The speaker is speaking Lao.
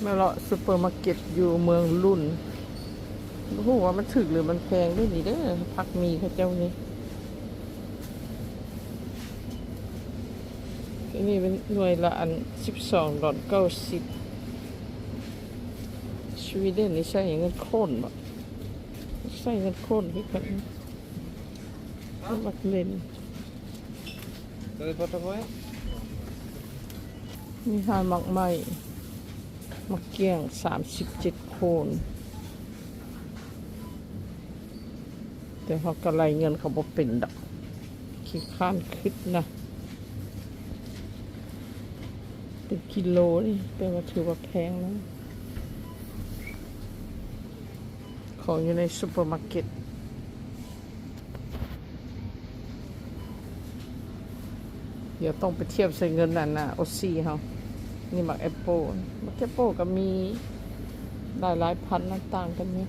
ມາເລາະຊຸບເປີມາເກັດຢູ່ເມືອງລຸນ ບໍ່ຮູ້ວ່າມັນຖືກຫຼືມັນແພງເດ້ນີ້ເດີ ຜັກໝີ່ເຂົາເຈົ້ານີ້. ອັນນີ້ເປັນໜ່ວຍລະອັນສິບສອງດອນເກົ້າສິບ. ສະວີເດັນນີ້ໃຊ້ເງິນໂຄນບໍ? ໃຊ້ເງິນໂຄນຄືກັນ. ມັກເຫຼັ້ນ Dove porta voi? ມີຮ້ານໝາກໄມ້ ໝາກກ້ຽງສາມສິບເຈັດໂຄນ ແຕ່ເຮົາກໍໄລ່ເງິນເຂົາບໍ່ເປັນດອກ ຂີ້ຄ້ານຄິດນະ. ເປັນກິໂລນີ້ ແປວ່າຖືວ່າແພງນະ ຂອງຢູ່ໃນຊຸບເປີມາເກັດ. ດຽວຕ້ອງໄປທຽບໃສ່ເງິນອັນນ່າ ໂອຊີເຮົາ. ນີ້ໝາກແອັບເປິ້ນ ໝາກແອັບເປິ້ນກໍມີຫຼາຍໆພັນນະ ຕ່າງກັນຢູ່.